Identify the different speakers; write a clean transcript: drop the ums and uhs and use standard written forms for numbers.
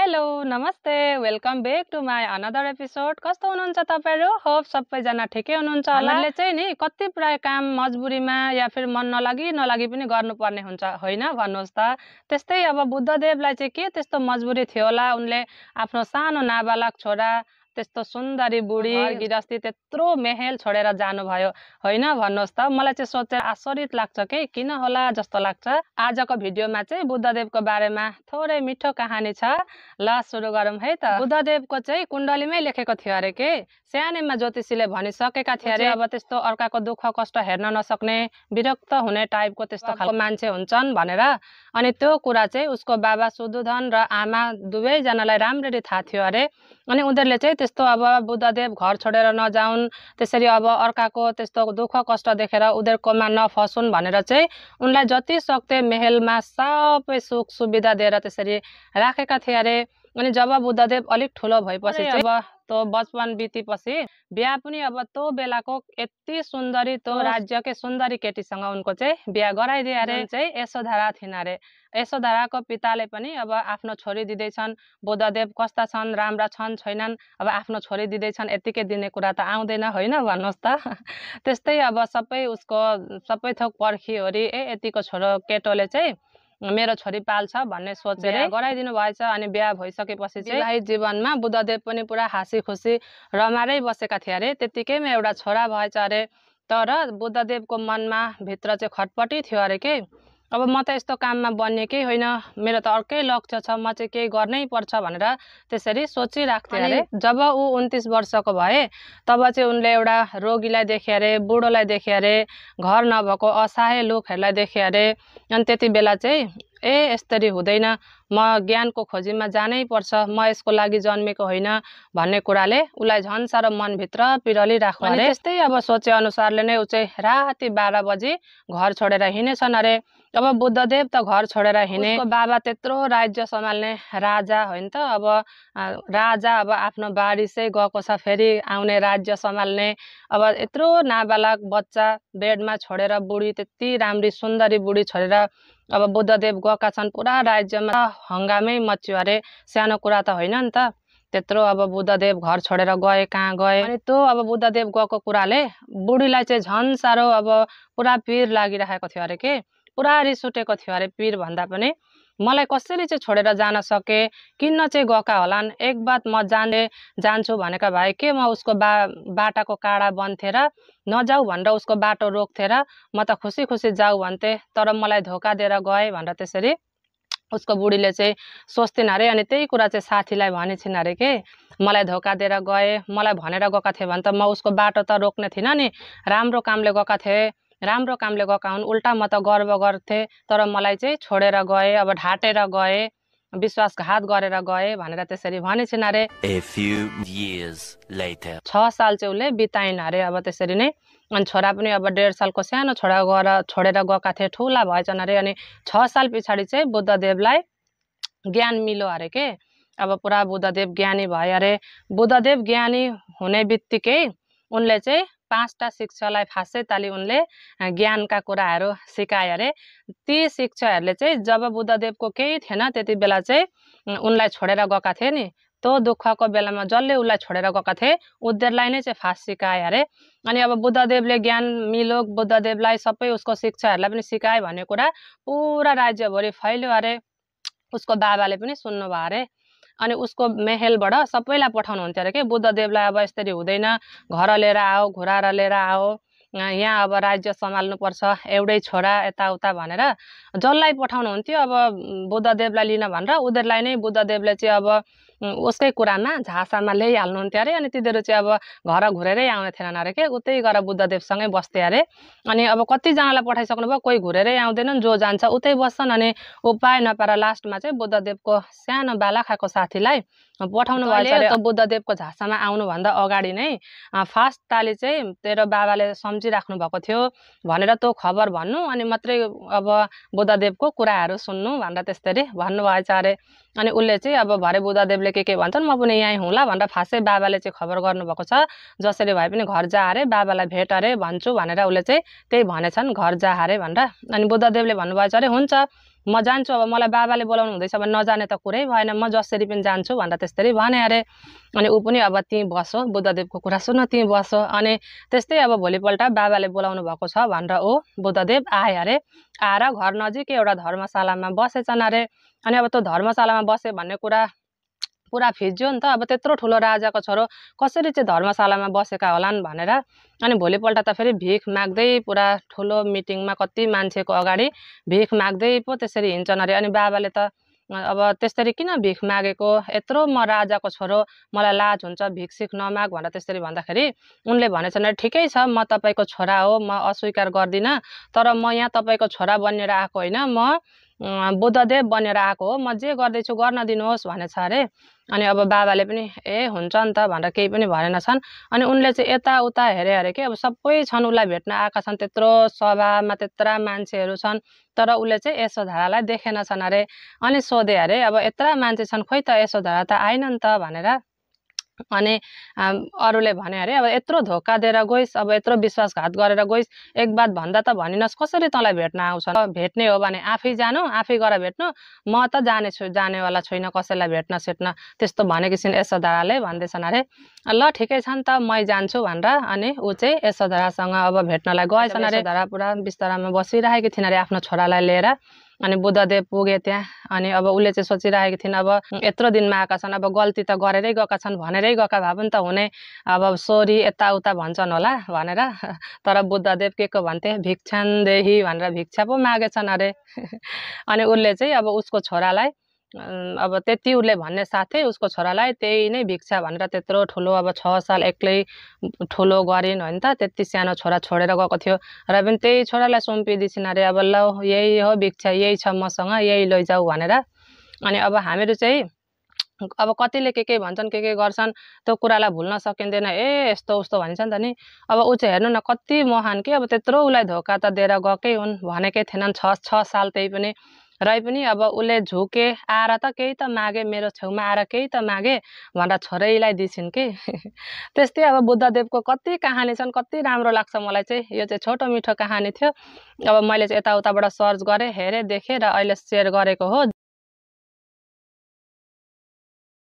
Speaker 1: Hello नमस्ते welcome back to my another episode. कस्तो हुनुहुन्छ तपाईहरु? होप सबैजना ठिकै हुनुहुन्छ होला। हामीले चाहिँ नि कति प्राय काम मजबुरीमा या फिर मन नलागी पनि गर्नुपर्ने हुन्छ हैन भन्नुहोस् त। त्यस्तै अब बुद्धदेवलाई चाहिँ के त्यस्तो मजबुरी थियो होला, उनले आफ्नो सानो नाबालक छोरा त्यस्तो सुन्दरी बुढी गिरस्ती त्यत्रो मेहेल छोडेर जानुभयो हैन भन्नुहोस् त। मलाई चाहिँ सोचेर आश्चर्य लाग्छ के किन होला जस्तो लाग्छ। आजको भिडियोमा चाहिँ बुद्धदेवको बारेमा थोरै मिठो कहानी छ। ल सुरु गरौँ है त। बुद्धदेवको चाहिँ कुण्डलीमै लेखेको थियो अरे के, सानैमा ज्योतिषीले भनिसकेका थिए अरे अब त्यस्तो अर्काको दुःख कष्ट हेर्न नसक्ने विरक्त हुने टाइपको त्यस्तो खालको मान्छे हुन्छन् भनेर। अनि त्यो कुरा चाहिँ उसको बाबा सुदुधन र आमा दुवैजनालाई राम्ररी थाहा थियो अरे। अनि उनीहरूले चाहिँ त्यस्तो अब बुद्धदेव घर छोडेर नजाउन्, त्यसरी अब अर्काको त्यस्तो दुःख कष्ट देखेर उनीहरुकोमा नफसुन् भनेर चाहिँ उनलाई जति सक्थे मेहेलमा सबै सुख सुविधा दिएर त्यसरी राखेका थिए अरे। अनि जब बुद्धदेव अलिक ठुलो भएपछि चाहिँ अब तो बचपन बितेपछि बिहा पनि अब त्यो बेलाको यति सुन्दरी त्यो राज्यकै सुन्दरी केटीसँग उनको चाहिँ बिहा गराइदिए अरे। चाहिँ यशोधरा थिइन् अरे। यशोधराको पिताले पनि अब आफ्नो छोरी दिँदैछन्, बुद्धदेव कस्ता छन् राम्रा छन् छैनन्, अब आफ्नो छोरी दिँदैछन् यतिकै दिने कुरा त आउँदैन हैन भन्नुहोस् त। त्यस्तै अब सबै उसको सबै थोक पर्खिओरी यतिको छोरो केटोले चाहिँ मेरो छोरी पाल्छ भन्ने सोचेर गराइदिनु भएछ। अनि बिहा भइसकेपछि चाहिँ विवाहित जीवनमा बुद्धदेव पनि पुरा हाँसी खुसी रमारै बसेका थिए अरे। त्यतिकैमा एउटा छोरा भएछ अरे। तर बुद्धदेवको मनमा भित्र चाहिँ खटपटी थियो अरे के, अब म त यस्तो काममा बन्नेकै होइन, मेरो त अर्कै लक्ष्य छ, म चाहिँ केही गर्नै पर्छ भनेर त्यसरी सोचिराख्थे अरे। जब ऊ 29 वर्षको भए तब चाहिँ उनले एउटा रोगीलाई देखे अरे, बुढोलाई देखे अरे, घर नभएको असहाय लोकहरूलाई देखे अरे। अनि त्यति बेला चाहिँ यसरी हुँदैन, म ज्ञानको खोजीमा जानै पर्छ, म यसको लागि जन्मेको होइन भन्ने कुराले उलाई झन् साह्रो मनभित्र पिरली राख्नु अरे। त्यस्तै अब सोचे अनुसारले नै ऊ चाहिँ राति 12 बजी घर छोडेर हिँडेछन् अरे। अब बुद्धदेव त घर छोडेर हिँडे, उसको बाबा त्यत्रो राज्य सम्हाल्ने राजा होइन त। अब राजा अब आफ्नो बारी चाहिँ गएको छ, फेरि आउने राज्य सम्हाल्ने। अब यत्रो नाबालक बच्चा बेडमा छोडेर बुढी त्यति राम्री सुन्दरी बुढी छोडेर अब बुद्धदेव गएका छन्, पुरा राज्यमा हङ्गामै मच्यो अरे। सानो कुरा त होइन नि त। त्यत्रो अब बुद्धदेव घर छोडेर गए कहाँ गए। अनि त्यो अब बुद्धदेव गएको कुराले बुढीलाई चाहिँ झन् साह्रो अब पुरा पिर लागिरहेको थियो अरे के, पुरा रिस उठेको थियो अरे। पिर भन्दा पनि मलाई कसरी चाहिँ छोडेर जान सके, किन चाहिँ गएका होलान्, एक बात म जान्छु भनेका भए के म उसको बाटाको काँडा बन्थे र नजाऊ भनेर उसको बाटो रोक्थे र म त खुसी खुसी जाऊ भन्थे, तर मलाई धोका दिएर गए भनेर त्यसरी उसको बुढीले चाहिँ सोच्थिन् अरे। अनि त्यही कुरा चाहिँ साथीलाई भनेछिन् अरे के, मलाई धोका दिएर गए, मलाई भनेर गएका थिए भने त म उसको बाटो त रोक्ने थिइनँ नि, राम्रो कामले गएका थिए, राम्रो कामले गएका हुन्, उल्टा म त गर्व गर्थे, तर मलाई चाहिँ छोडेर गए, अब ढाटेर गए, विश्वासघात गरेर गए भनेर त्यसरी भनेछिन् अरे। 6 साल चाहिँ उसले बिताइन् अरे अब त्यसरी नै। अनि छोरा पनि अब 1.5 सालको सानो छोरा छोडेर गएका थिए, ठुला भएछन् अरे। अनि 6 साल पछाडि चाहिँ बुद्धदेवलाई ज्ञान मिल्यो अरे के, अब पुरा बुद्धदेव ज्ञानी भए अरे। बुद्धदेव ज्ञानी हुने बित्तिकै उनले चाहिँ 5टा शिक्षालाई फाँसै ताली उनले ज्ञानका कुराहरू सिकाए अरे। ती शिक्षाहरूले चाहिँ जब बुद्धदेवको केही थिएन त्यति बेला चाहिँ उनलाई छोडेर गएका थिए नि, त्यो दुःखको बेलामा जसले उसलाई छोडेर गएका थिए उनीहरूलाई नै चाहिँ फाँस सिकाए अरे। अनि अब बुद्धदेवले ज्ञान मिल्यो, बुद्धदेवलाई सबै उसको शिक्षाहरूलाई पनि सिकाए भन्ने कुरा पुरा राज्यभरि फैल्यो अरे। उसको बाबाले पनि सुन्नुभयो अरे। अनि उसको मेहेलबाट सबैलाई पठाउनुहुन्थ्यो अरे के, बुद्धदेवलाई अब यसरी हुँदैन, घर लिएर आओ, घुराएर लिएर आओ, यहाँ अब राज्य सम्हाल्नुपर्छ, एउटै छोरा यताउता भनेर जसलाई पठाउनुहुन्थ्यो अब बुद्धदेवलाई लिन भनेर उनीहरूलाई नै बुद्धदेवले चाहिँ अब उसकै कुरामा झासामा ल्याइहाल्नुहुन्थ्यो अरे। अनि तिनीहरू चाहिँ अब घर घुरेरै आउने थिएनन् अरे के, उतै गएर बुद्धदेवसँगै बस्थे अरे। अनि अब कतिजनालाई पठाइसक्नु भयो, कोही घुरेरै आउँदैनन्, जो जान्छ उतै बस्छन्। अनि उपाय नपाएर लास्टमा चाहिँ बुद्धदेवको सानो बाला खाएको साथीलाई पठाउनु भएछ अरे। बुद्धदेवको झासामा आउनुभन्दा अगाडि नै फास्ट ताली चाहिँ तेरो बाबाले सम्झिराख्नु भएको थियो भनेर त्यो खबर भन्नु, अनि मात्रै अब बुद्धदेवको कुराहरू सुन्नु भनेर त्यसरी भन्नुभएछ अरे। अनि उसले चाहिँ अब भरे बुद्धदेवले के भन्छन् म पनि यहीँ हुँला भनेर फासै बाबाले चाहिँ खबर गर्नुभएको छ, जसरी भए पनि घर जा अरे, बाबालाई भेट अरे भन्छु भनेर उसले चाहिँ त्यही भनेछन्, घर जा अरे भनेर। अनि बुद्धदेवले भन्नुभएछ अरे हुन्छ म जान्छु, अब मलाई बाबाले बोलाउनु हुँदैछ भने नजाने त कुरै भएन, म जसरी पनि जान्छु भनेर त्यसरी भने अरे। अनि ऊ पनि अब त्यहीँ बसो, बुद्धदेवको कुरा सुन त्यहीँ बसो। अनि त्यस्तै अब भोलिपल्ट बाबाले बोलाउनु भएको छ भनेर ऊ बुद्धदेव आए अरे। आएर घर नजिक एउटा धर्मशालामा बसेछन् अरे। अनि अब त्यो धर्मशालामा बसे भन्ने कुरा पुरा फिज्यो नि त। अब त्यत्रो ठुलो राजाको छोरो कसरी चाहिँ धर्मशालामा बसेका होलान् भनेर। अनि भोलिपल्ट त फेरि भिख माग्दै पुरा ठुलो मिटिङमा कति मान्छेको अगाडि भिख माग्दै पो त्यसरी हिँड्छन् अरे। अनि बाबाले त अब त्यसरी किन भिख मागेको, यत्रो म राजाको छोरो, मलाई लाज हुन्छ, भिख सिख नमाग भनेर त्यसरी भन्दाखेरि उनले भनेछन् अरे ठिकै छ, म तपाईँको छोरा हो, म अस्वीकार गर्दिनँ, तर म यहाँ तपाईँको छोरा बनेर आएको होइन, म बुद्धदेव बनेर आएको हो, म जे गर्दैछु गर्न दिनुहोस् भनेछ अरे। अनि अब बाबाले पनि ए हुन्छ नि त भनेर केही पनि भनेनछन्। अनि उनले चाहिँ यताउता हेरे अरे कि अब सबै छन् उसलाई भेट्न आएका छन्, त्यत्रो सभामा त्यत्रा मान्छेहरू छन्, तर उसले चाहिँ यशोधरालाई देखेनछन् अरे। अनि सोधे अरे अब यत्रा मान्छे छन्, खोइ त यशोधरा त आएन नि त भनेर। अनि अरूले भने अरे अब यत्रो धोका दिएर गइस्, अब यत्रो विश्वासघात गरेर गइस्, एक बात भन्दा त भनिनस्, कसरी तँलाई भेट्न आउँछन्? भेट्ने हो भने आफै जानु, आफै गएर भेट्नु, म त जानेवाला छैन कसैलाई भेट्न सेट्न, त्यस्तो भनेकी छिन् यशोधराले भन्दैछन् अरे। ल ठिकै छ नि त, मै जान्छु भनेर अनि ऊ चाहिँ यशोधरासँग अब भेट्नलाई गएछन् अरे। यशोधरा पुरा बिस्तारामा बसिरहेकी थिइन् अरे आफ्नो छोरालाई लिएर। अनि बुद्धदेव पुगे त्यहाँ। अनि अब उसले चाहिँ सोचिरहेकी थिइन् अब यत्रो दिनमा आएका छन्, अब गल्ती त गरेरै गएका छन्, भनेरै गएका भए पनि त हुने, अब सोरी यताउता भन्छन् होला भनेर। तर बुद्धदेव के को भन्थे, भिक्षान देही भनेर भिक्षा पो मागेछन् अरे। अनि उसले चाहिँ अब उसको छोरालाई अब त्यति उसले भन्ने साथै उसको छोरालाई त्यही नै भिक्षा भनेर त्यत्रो ठुलो अब 6 साल एक्लै ठुलो गरिन् होइन त, त्यति सानो छोरा छोडेर गएको थियो र पनि त्यही छोरालाई सुम्पिदिन्छन् अरे। अब ल यही हो भिक्षा, यही छ मसँग, यही लैजाऊ भनेर। अनि अब हामीहरू चाहिँ अब कतिले के भन्छन्, के गर्छन्, त्यो कुरालाई भुल्न सकिँदैन। ए यस्तो उस्तो भन्छ नि त नि। अब ऊ चाहिँ हेर्नु न कति महान के, अब त्यत्रो उसलाई धोका त दिएर गएकै हुन्, भनेकै थिएनन् 6 साल, त्यही पनि रै पनि अब उसले झुके, आएर त केही त मागे, मेरो छेउमा आएर केही त मागे भनेर छोरैलाई दिन्छन् कि। त्यस्तै अब बुद्धदेवको कति कहानी छन्, कति राम्रो लाग्छ मलाई चाहिँ। यो चाहिँ छोटो मिठो कहानी थियो। अब मैले चाहिँ यताउताबाट सर्च गरेँ, हेरेँ, देखेँ र अहिले सेयर गरेको हो।